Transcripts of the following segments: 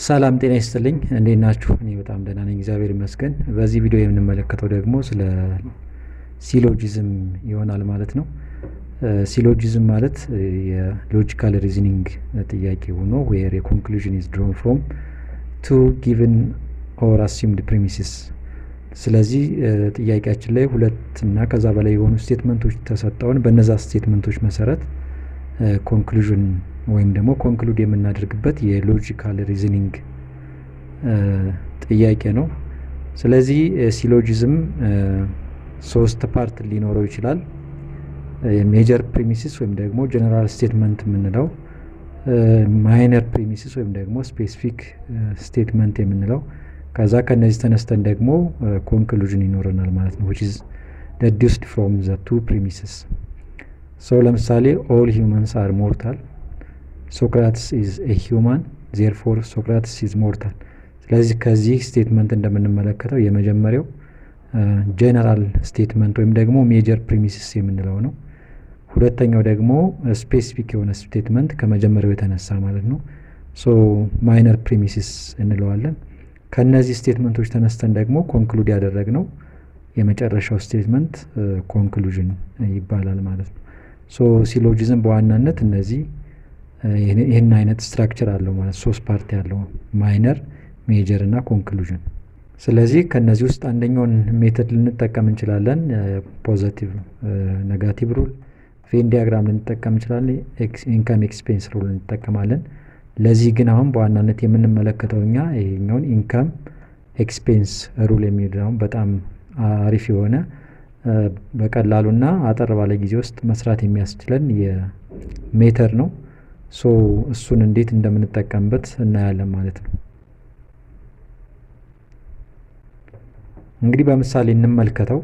ሰላም ጤና ይስጥልኝ፣ እንዴት ናችሁ? እኔ በጣም ደህና ነኝ፣ እግዚአብሔር ይመስገን። በዚህ ቪዲዮ የምንመለከተው ደግሞ ስለ syllogism ይሆናል ማለት ነው። Syllogism ማለት የ logical reasoning ጥያቄ ሆኖ where conclusion is drawn from two given or assumed premises። ስለዚህ ጥያቄያችን ላይ ሁለት እና ከዛ በላይ የሆኑ statement ኦች ተሰጠውን በነዛ statement ኦች መሰረት conclusion ወይም ደግሞ conclude የምናደርግበት የ logical reasoning ጥያቄ ነው። ስለዚህ syllogism ሶስት part ሊኖረው ይችላል። Major premises ወይም ደግሞ general statement የምንለው፣ minor premises ወይም ደግሞ specific statement የምንለው፣ ከዛ ከነዚህ ተነስተን ደግሞ conclusion ይኖረናል ማለት ነው፣ which is deduced from the two premises። So ለምሳሌ all humans are mortal፣ Socrates is a human፣ therefore Socrates is mortal። ስለዚህ ከዚህ statement እንደምንመለከተው የመጀመሪያው general statement ወይም ደግሞ major premises የምንለው ነው። ሁለተኛው ደግሞ specific የሆነ statement ከመጀመሪያው የተነሳ ማለት ነው። So minor premises እንለዋለን። ከነዚህ statement ኦች ተነስተን ደግሞ conclude ያደረግነው የመጨረሻው statement conclusion ይባላል ማለት ነው። So syllogism በዋናነት እነዚህ ይህን አይነት structure አለው ማለት ሶስት part ያለው minor፣ major እና conclusion። ስለዚህ ከነዚህ ውስጥ አንደኛውን method ልንጠቀም እንችላለን። Positive negative rule፣ Venn diagram ልንጠቀም እንችላለን። Income expense rule እንጠቀማለን። ለዚህ ግን አሁን በዋናነት የምንመለከተው እኛ ይሄኛውን income expense rule የሚለውን በጣም አሪፍ የሆነ በቀላሉና አጠር ባለ ጊዜ ውስጥ መስራት የሚያስችለን የ method ነው። So እሱን እንዴት እንደምንጠቀምበት እናያለን ማለት ነው። እንግዲህ በምሳሌ እንመልከተው።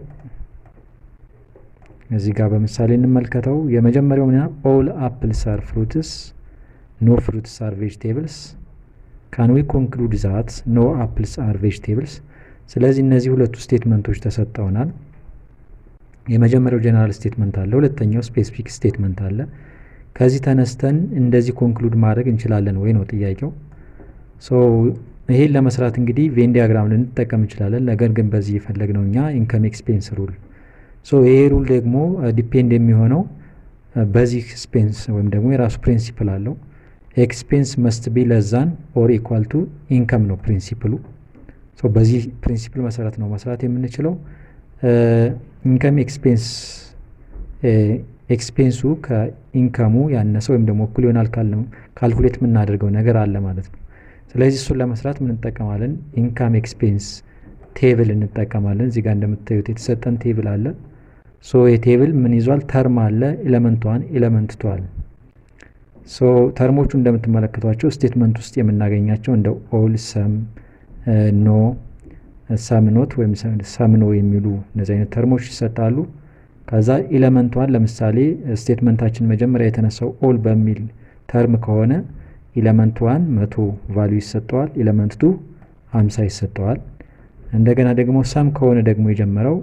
እዚህ ጋር በምሳሌ እንመልከተው። የመጀመሪያው ምን? All apples are fruits፣ no fruits are vegetables፣ can we conclude that no apples are vegetables? ስለዚህ እነዚህ ሁለቱ statement ኦች ተሰጠውናል። የመጀመሪያው general statement አለ፣ ሁለተኛው specific statement አለ። ከዚህ ተነስተን እንደዚህ conclude ማድረግ እንችላለን ወይ ነው ጥያቄው። So ይሄን ለመስራት እንግዲህ Venn diagram ልንጠቀም እንችላለን። ነገር ግን በዚህ የፈለግነው እኛ income expense rule። So ይሄ rule ደግሞ depend የሚሆነው በዚህ expense ወይም ደግሞ የራሱ principle አለው። Expense must be less than or equal to income ነው principle ኡ። So በዚህ principle መሰረት ነው መስራት የምንችለው። Income expense expense ኡ ከ income ኡ ያነሰ ወይም ደግሞ እኩል ይሆናል calculate የምናደርገው ነገር አለ ማለት ነው። ስለዚህ እሱን ለመስራት ምን እንጠቀማለን? Income expense table እንጠቀማለን። እዚህ ጋር እንደምታዩት የተሰጠን table አለ። So የ table ምን ይዟል? Term አለ፣ element one፣ element two አለ። So term ኦቹ እንደምትመለከቷቸው statement ውስጥ የምናገኛቸው እንደ all፣ some፣ no፣ some not ወይም some no የሚሉ እነዚህ አይነት term ኦች ይሰጣሉ። ከዛ element one ለምሳሌ statement ኣችን መጀመሪያ የተነሳው all በሚል term ከሆነ element one 100 value ይሰጠዋል። Element two 50 ይሰጠዋል። እንደገና ደግሞ some ከሆነ ደግሞ የጀመረው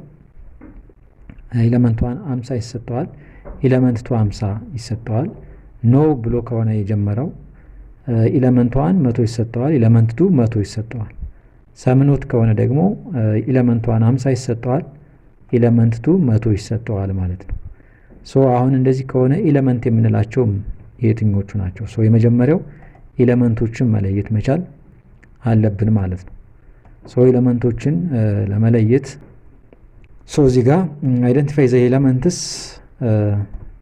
element one 50 ይሰጠዋል። Element two 50 ይሰጠዋል። No ብሎ ከሆነ የጀመረው element one 100 ይሰጠዋል። Element two 100 ይሰጠዋል። Some not ከሆነ ደግሞ element one 50 ይሰጠዋል። Element two 100 ይሰጠዋል ማለት ነው። So አሁን እንደዚህ ከሆነ element የምንላቸው የትኞቹ ናቸው? So የመጀመሪያው element ኦችን መለየት መቻል አለብን ማለት ነው። So element ኦችን ለመለየት so እዚህ ጋር identify the elements፣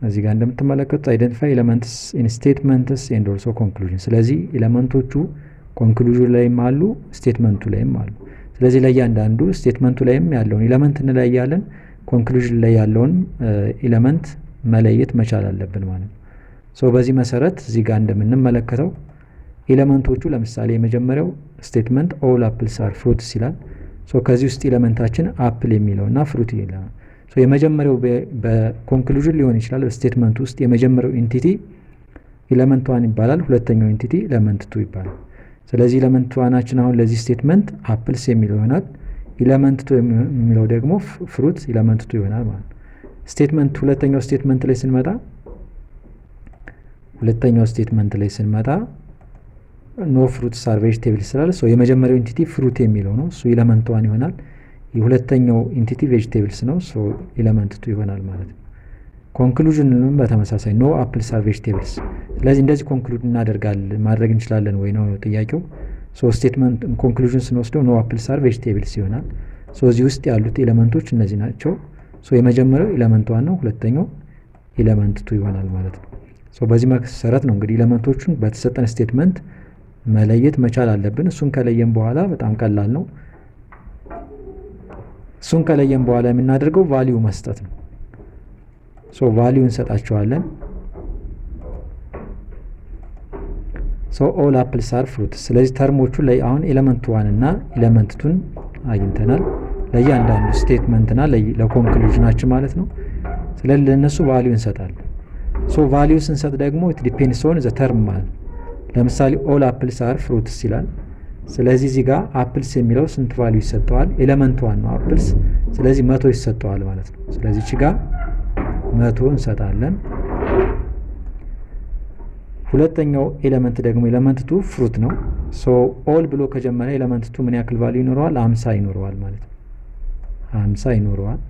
እዚህ ጋር እንደምትመለከቱት identify elements in statements and also conclusion። ስለዚህ element ኦቹ conclusion ላይም አሉ፣ statement ኡ ላይም አሉ። ስለዚህ ለእያንዳንዱ statement ኡ ላይም ያለውን element እንለያለን፣ conclusion ላይ ያለውን element መለየት መቻል አለብን ማለት ነው። So በዚህ መሰረት እዚህ ጋር እንደምንመለከተው element ኦቹ ለምሳሌ የመጀመሪያው statement all apples are fruits ይላል። So ከዚህ ውስጥ element ኣችን apple የሚለው እና fruit ይላል። So የመጀመሪያው በ conclusion ሊሆን ይችላል። በ statement ውስጥ የመጀመሪያው entity element one ይባላል። ሁለተኛው entity element two ይባላል። ስለዚህ element one ኣችን አሁን ለዚህ statement apples የሚለው ይሆናል። Element two የሚለው ደግሞ fruit element two ይሆናል ማለት ነው። Statement ሁለተኛው statement ላይ ስንመጣ No fruits are vegetables ስላለ የመጀመሪያው entity fruit የሚለው ነው። እሱ element one ይሆናል። የሁለተኛው entity vegetables ነው። So element two ይሆናል ማለት ነው። Conclusion ንም በተመሳሳይ no apples are vegetables። ስለዚህ እንደዚህ conclude እናደርጋለን ማድረግ እንችላለን ወይ ነው ጥያቄው። So statement conclusion ስንወስደው no apples are vegetables ይሆናል። So እዚህ ውስጥ ያሉት element ኦች እነዚህ ናቸው። So የመጀመሪያው element one ነው፣ ሁለተኛው element two ይሆናል ማለት ነው። So በዚህ መሰረት ነው እንግዲህ element ኦቹን በተሰጠን statement መለየት መቻል አለብን። እሱን ከለየን በኋላ በጣም ቀላል ነው። እሱን ከለየን በኋላ የምናደርገው value መስጠት ነው። So value እንሰጣቸዋለን። So all apples are fruit። ስለዚህ term ኦቹ ላይ አሁን element one እና element two ን አግኝተናል ለእያንዳንዱ statement ና ለ conclusion ኣችን ማለት ነው። ስለዚህ ለእነሱ value እንሰጣለን። So value ስንሰጥ ደግሞ it depends on the term ማለት ነው። ለምሳሌ all apples are fruits ይላል። ስለዚህ እዚህ ጋር apples የሚለው ስንት value ይሰጠዋል? Element one ነው apples። ስለዚህ 100 ይሰጠዋል ማለት ነው። ስለዚህ እዚህ ጋር 100 እንሰጣለን። ሁለተኛው element ደግሞ element two fruit ነው። So all ብሎ ከጀመረ element two ምን ያክል value ይኖረዋል? 50 ይኖረዋል ማለት ነው። 50 ይኖረዋል።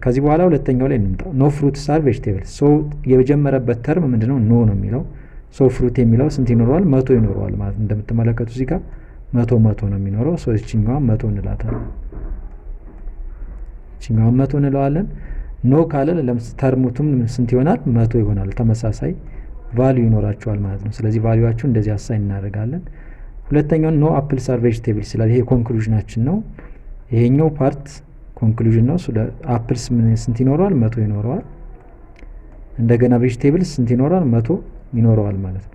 ከዚህ በኋላ ሁለተኛው ላይ እንምጣ። No fruits are vegetables። So የጀመረበት term ምንድነው? No ነው የሚለው። So fruit የሚለው ስንት ይኖረዋል? 100 ይኖረዋል ማለት ነው። እንደምትመለከቱ እዚህ ጋር 100 100 ነው የሚኖረው። So እቺኛዋ 100 እንላታለን። እቺኛዋ 100 እንለዋለን። No ካለ term ኡቱም ስንት ይሆናል? 100 ይሆናል። ተመሳሳይ value ይኖራቸዋል ማለት ነው። ስለዚህ value ኣቸው እንደዚህ assign እናደርጋለን። ሁለተኛው no apples are vegetables ይላል። ይሄ conclusion ኣችን ነው። ይሄኛው part conclusion ነው። ስለ apples ምን ስንት ይኖረዋል? 100 ይኖረዋል። እንደገና vegetables ስንት ይኖረዋል? 100 ይኖረዋል ማለት ነው።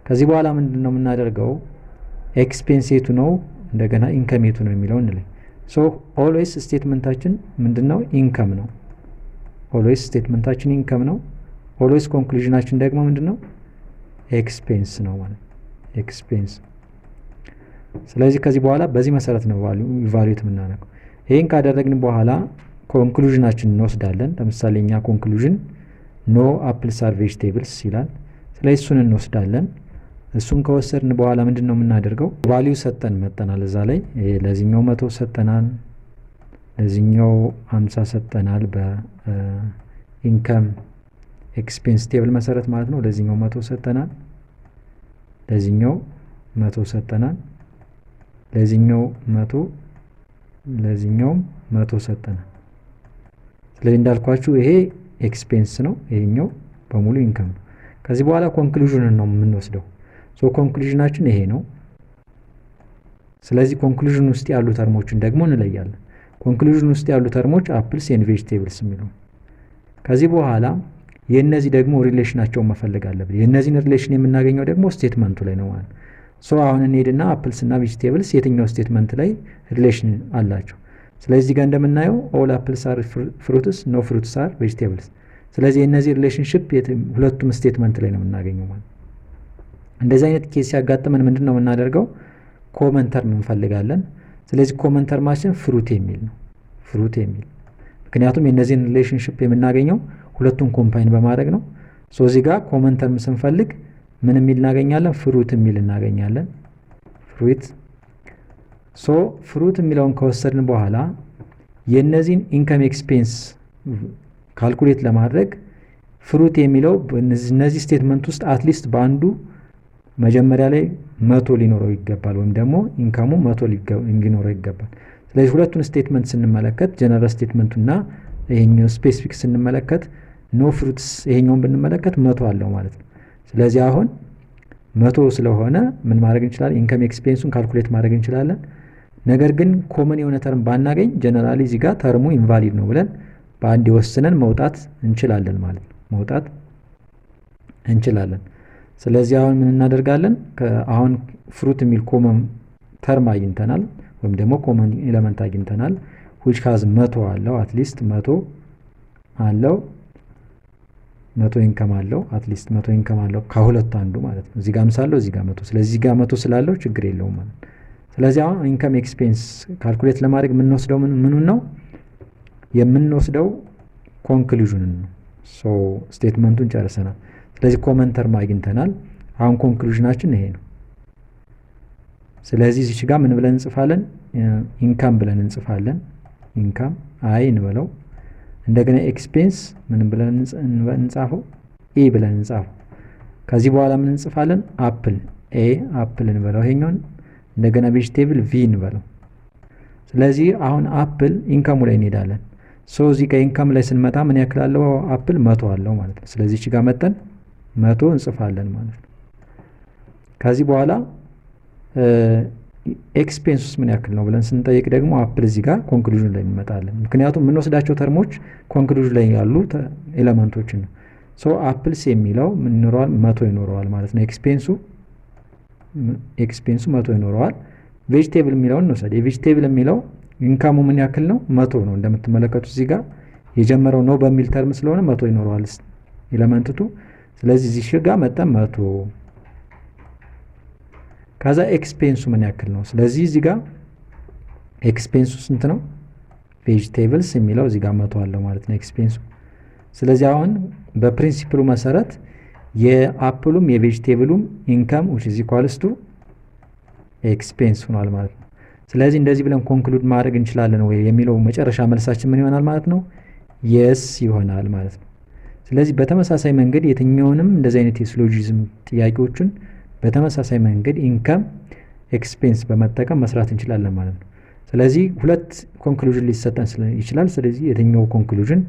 ከዚህ በኋላ ምንድነው የምናደርገው? Expense የቱ ነው እንደገና income የቱ ነው የሚለው እንለይ። So always statement ኣችን ምንድነው? Income ነው። Always statement ኣችን income ነው። Always conclusion ኣችን ደግሞ ምንድነው? Expense ነው ማለት ነው። Expense። ስለዚህ ከዚህ በኋላ በዚህ መሰረት ነው evaluate የምናደርገው። ይሄን ካደረግን በኋላ conclusion ኣችን እንወስዳለን። ለምሳሌ እኛ conclusion no apples are vegetables ይላል። ስለዚህ እሱን እንወስዳለን። እሱን ከወሰድን በኋላ ምንድነው የምናደርገው? Value ሰጠን መጠናል። እዛ ላይ ለዚህኛው 100 ሰጠናል፣ ለዚህኛው 50 ሰጠናል። በ income expense table መሰረት ማለት ነው። ለዚህኛው 100 ሰጠናል፣ ለዚህኛው 100 ሰጠናል፣ ለዚህኛው 100፣ ለዚህኛውም 100 ሰጠናል። ስለዚህ እንዳልኳችሁ ይሄ expense ነው፣ ይሄኛው በሙሉ income ነው። ከዚህ በኋላ conclusion ን ነው የምንወስደው። So conclusion ኣችን ይሄ ነው። ስለዚህ conclusion ውስጥ ያሉ term ኦችን ደግሞ እንለያለን። Conclusion ውስጥ ያሉ term ኦች apples and vegetables የሚለው። ከዚህ በኋላ የነዚህ ደግሞ relation ኣቸውን መፈለግ አለብን። የነዚህን relation የምናገኘው ደግሞ statement ኡ ላይ ነው ማለት ነው። So አሁን እንሄድና apples እና vegetables የትኛው statement ላይ relation አላቸው? ስለዚህ እዚህ ጋር እንደምናየው all apples are fruits፣ no fruits are vegetables። ስለዚህ የነዚህ relationship ሁለቱም statement ላይ ነው የምናገኘው ማለት ነው። እንደዚህ አይነት case ሲያጋጥመን ምንድን ነው የምናደርገው? Common term እንፈልጋለን። ስለዚህ common term ኣችን fruit የሚል ነው። Fruit የሚል ምክንያቱም የነዚህን relationship የምናገኘው ሁለቱን combine በማድረግ ነው። So እዚህ ጋር common term ስንፈልግ ምን የሚል እናገኛለን? Fruit የሚል እናገኛለን። Fruit። So fruit የሚለውን ከወሰድን በኋላ የነዚህን income expense calculate ለማድረግ fruit የሚለው እነዚህ statement ውስጥ at least በአንዱ መጀመሪያ ላይ 100 ሊኖረው ይገባል፣ ወይም ደግሞ income ኡ 100 ሊኖረው ይገባል። ስለዚህ ሁለቱን statement ስንመለከት general statement ኡና ይሄኛው specific ስንመለከት no fruits ይሄኛውን ብንመለከት 100 አለው ማለት ነው። ስለዚህ አሁን 100 ስለሆነ ምን ማድረግ እንችላለን? Income expense ኡን calculate ማድረግ እንችላለን። ነገር ግን common የሆነ term ባናገኝ generally እዚህ ጋር term ኡ invalid ነው ብለን በአንድ ወስነን መውጣት እንችላለን ማለት ነው። መውጣት እንችላለን። ስለዚህ አሁን ምን እናደርጋለን? አሁን fruit የሚል common term አግኝተናል፣ ወይም ደግሞ common element አግኝተናል። Which has 100 አለው፣ at least 100 አለው፣ 100 income አለው፣ at least 100 income አለው ከሁለቱ አንዱ ማለት ነው። እዚህ ጋር 50 አለው፣ እዚህ ጋር 100። ስለዚህ እዚህ ጋር 100 ስላለው ችግር የለውም ማለት ነው። ስለዚህ አሁን income expense calculate ለማድረግ የምንወስደው ምኑን ነው የምንወስደው? Conclusion ን ነው። So statement ኡን ጨርሰናል። ስለዚህ common term አግኝተናል። አሁን conclusion ኣችን ይሄ ነው። ስለዚህ እዚች ጋር ምን ብለን እንጽፋለን? Income ብለን እንጽፋለን። Income I እንበለው። እንደገና expense ምን ብለን እንጻፈው? E ብለን እንጻፈው። ከዚህ በኋላ ምን እንጽፋለን? Apple A apple እንበለው ይሄኛውን። እንደገና vegetable V እንበለው። ስለዚህ አሁን apple income ኡ ላይ እንሄዳለን። So እዚህ ጋር income ላይ ስንመጣ ምን ያክል አለው? Apple 100 አለው ማለት ነው። ስለዚህ እዚህ ጋር መጥተን 100 እንጽፋለን ማለት ነው። ከዚህ በኋላ expense ኡስ ምን ያክል ነው ብለን ስንጠይቅ ደግሞ apple እዚህ ጋር conclusion ላይ እንመጣለን። ምክንያቱም የምንወስዳቸው term ኦች conclusion ላይ ያሉ element ኦችን ነው። So apples የሚለው ምን ይኖረዋል? 100 ይኖረዋል ማለት ነው። Expense ኡ 100 ይኖረዋል። Vegetable የሚለውን እንውሰድ። የ vegetable የሚለው income ኡ ምን ያክል ነው? 100 ነው። እንደምትመለከቱት እዚህ ጋር የጀመረው no በሚል term ስለሆነ 100 ይኖረዋል element two። ስለዚህ እዚህ ጋር መጥተን 100። ከዛ expense ኡ ምን ያክል ነው? ስለዚህ እዚህ ጋር expense ኡ ስንት ነው? Vegetables የሚለው እዚህ ጋር 100 አለው ማለት ነው expense ኡ። ስለዚህ አሁን በ principle ኡ መሰረት የአፕሉም የቬጅቴብሉም ኢንካም which is equals to expense ሆኗል ማለት ነው። ስለዚህ እንደዚህ ብለን conclude ማድረግ እንችላለን ወይ የሚለው መጨረሻ መልሳችን ምን ይሆናል ማለት ነው? Yes ይሆናል ማለት ነው። ስለዚህ በተመሳሳይ መንገድ የትኛውንም እንደዚህ አይነት የ syllogism ጥያቄዎችን በተመሳሳይ መንገድ income expense በመጠቀም መስራት እንችላለን ማለት ነው። ስለዚህ ሁለት conclusion ሊሰጠን ይችላል። ስለዚህ የትኛው conclusion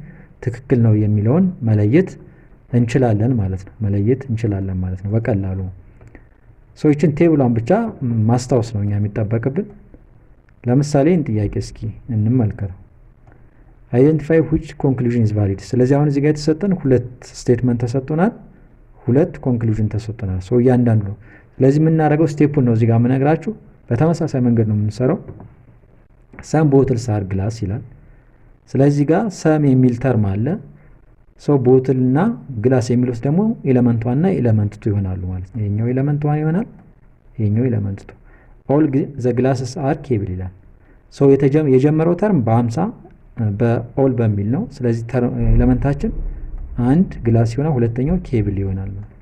ትክክል ነው የሚለውን መለየት እንችላለን ማለት ነው። መለየት እንችላለን ማለት ነው በቀላሉ። So ይችን table ኧን ብቻ ማስታወስ ነው እኛ የሚጠበቅብን። ለምሳሌ ይህን ጥያቄ እስኪ እንመልከተው። Identify which conclusion is valid። ስለዚህ አሁን እዚህ ጋር የተሰጠን ሁለት statement ተሰጥቶናል፣ ሁለት conclusion ተሰጥቶናል። So እያንዳንዱ ነው። ስለዚህ የምናደርገው step ኡን ነው እዚህ ጋር የምነግራችሁ። በተመሳሳይ መንገድ ነው የምንሰራው። Some bottles are glass ይላል። ስለዚህ ጋር some የሚል term አለ። So bottle እና glass የሚሉት ደግሞ element one እና element two ይሆናሉ ማለት ነው። ይሄኛው element one ይሆናል፣ ይሄኛው element two። All the glasses are cable ይላል። So የጀመረው term በ50 በ all በሚል ነው። ስለዚህ element ኣችን አንድ glass ይሆናል፣ ሁለተኛው ኬብል ይሆናል ማለት ነው።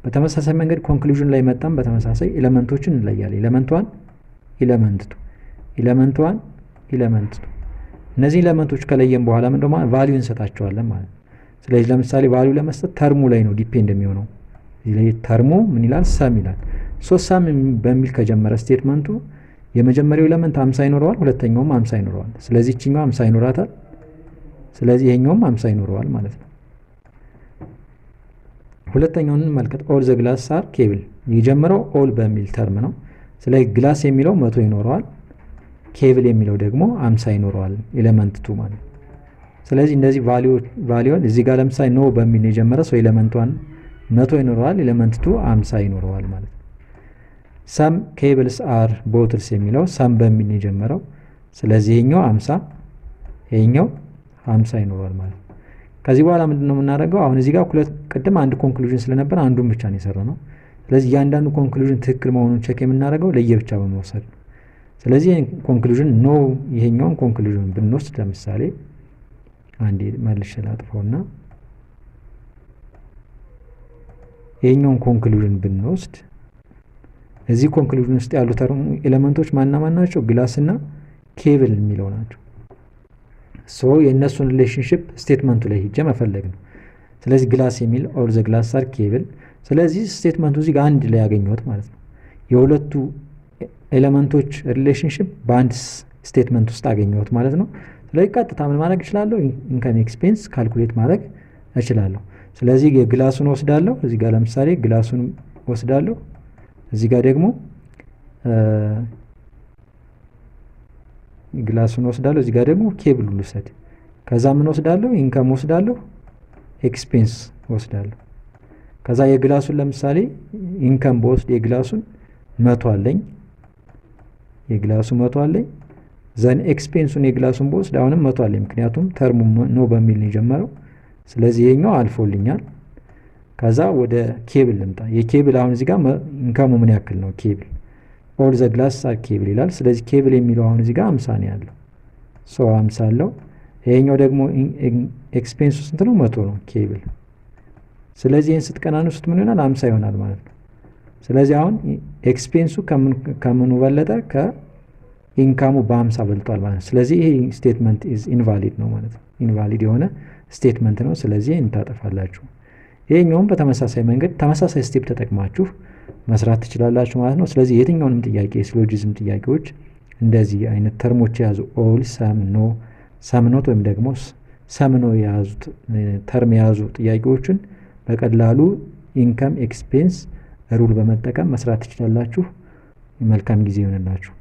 በተመሳሳይ መንገድ conclusion ላይ መጣም በተመሳሳይ element ኦችን እንለያለን። Element one፣ element two፣ element one፣ element two። እነዚህ element ኦች ከለየን በኋላ ምን ደግሞ value እንሰጣቸዋለን ማለት ነው። ስለዚህ ለምሳሌ value ለመስጠት term ኡ ላይ ነው depend የሚሆነው። እዚህ ላይ term ኡ ምን ይላል? Some ይላል። So some በሚል ከጀመረ statement ኡ የመጀመሪያው element 50 ይኖረዋል፣ ሁለተኛውም 50 ይኖረዋል። ስለዚህ ይችኛው 50 ይኖራታል። ስለዚህ ይሄኛውም 50 ይኖረዋል ማለት ነው። ሁለተኛውን እንመልከት። All the glass are cable የጀመረው all በሚል term ነው። ስለዚህ glass የሚለው 100 ይኖረዋል፣ ኬብል የሚለው ደግሞ 50 ይኖረዋል element two ማለት ነው። ስለዚህ እንደዚህ value ን እዚህ ጋር ለምሳሌ no በሚል የጀመረ so element one 100 ይኖረዋል፣ element two 50 ይኖረዋል ማለት ነው። Some cables are bottles የሚለው some በሚል የጀመረው፣ ስለዚህ ይሄኛው 50 ይሄኛው 50 ይኖረዋል ማለት ነው። ከዚህ በኋላ ምንድን ነው የምናደርገው? አሁን እዚህ ጋር ሁለት ቅድም አንድ conclusion ስለነበር አንዱን ብቻ ነው የሰራነው። ስለዚህ እያንዳንዱ conclusion ትክክል መሆኑን check የምናደርገው ለየብቻ በመውሰድ ነው። ስለዚህ conclusion no ይሄኛውን conclusion ብንወስድ፣ ለምሳሌ አንዴ መልሼ ላጥፈውና ይሄኛውን conclusion ብንወስድ እዚህ conclusion ውስጥ ያሉ element ኦች ማንና ማን ናቸው? Glass እና ኬብል የሚለው ናቸው። So የእነሱን relationship statement ኡ ላይ ሂጄ መፈለግ ነው። ስለዚህ glass የሚል all the glass are cable። ስለዚህ statement ኡ እዚህ ጋር አንድ ላይ ያገኘሁት ማለት ነው። የሁለቱ element ኦች relationship በአንድ statement ውስጥ አገኘሁት ማለት ነው። ስለዚህ ቀጥታ ምን ማድረግ እችላለሁ? Income expense calculate ማድረግ እችላለሁ። ስለዚህ የ glass ኡን ወስዳለሁ። እዚህ ጋር ለምሳሌ glass ኡን ወስዳለሁ። እዚህ ጋር ደግሞ glass ኡን ወስዳለሁ። እዚህ ጋር ደግሞ ኬብሉን ልውሰድ። ከዛ ምን ወስዳለሁ? Income ወስዳለሁ፣ expense ወስዳለሁ። ከዛ የ glass ኡን ለምሳሌ income ብወስድ የ glass ኡን 100 አለኝ፣ የ glass ኡ 100 አለኝ። Then expense ኡን የ glass ኡን ብወስድ አሁንም 100 አለኝ፣ ምክንያቱም term ኡ no በሚል ነው የጀመረው። ስለዚህ ይሄኛው አልፎልኛል። ከዛ ወደ ኬብል ልምጣ። የኬብል አሁን እዚህ ጋር income ኡ ምን ያክል ነው? Cable all the glass are cable ይላል። ስለዚህ ኬብል የሚለው አሁን እዚህ ጋር 50 ነው ያለው። So 50 አለው። ይሄኛው ደግሞ expense ኡ ስንት ነው? 100 ነው ኬብል። ስለዚህ ይህን ስትቀናንሱት ምን ይሆናል? 50 ይሆናል ማለት ነው። ስለዚህ አሁን expense ኡ ከምኑ በለጠ? ከ income ኡ በ50 በልጧል ማለት ነው። ስለዚህ ይሄ statement is invalid ነው ማለት ነው። Invalid የሆነ statement ነው። ስለዚህ ይህን ታጠፋላችሁ። ይሄኛውም በተመሳሳይ መንገድ ተመሳሳይ step ተጠቅማችሁ መስራት ትችላላችሁ ማለት ነው። ስለዚህ የትኛውንም ጥያቄ የ syllogism ጥያቄዎች እንደዚህ አይነት term ኦች የያዙ all፣ some፣ no፣ some not ወይም ደግሞ some no የያዙት term የያዙ ጥያቄዎችን በቀላሉ income expense rule በመጠቀም መስራት ትችላላችሁ። መልካም ጊዜ ይሆንላችሁ።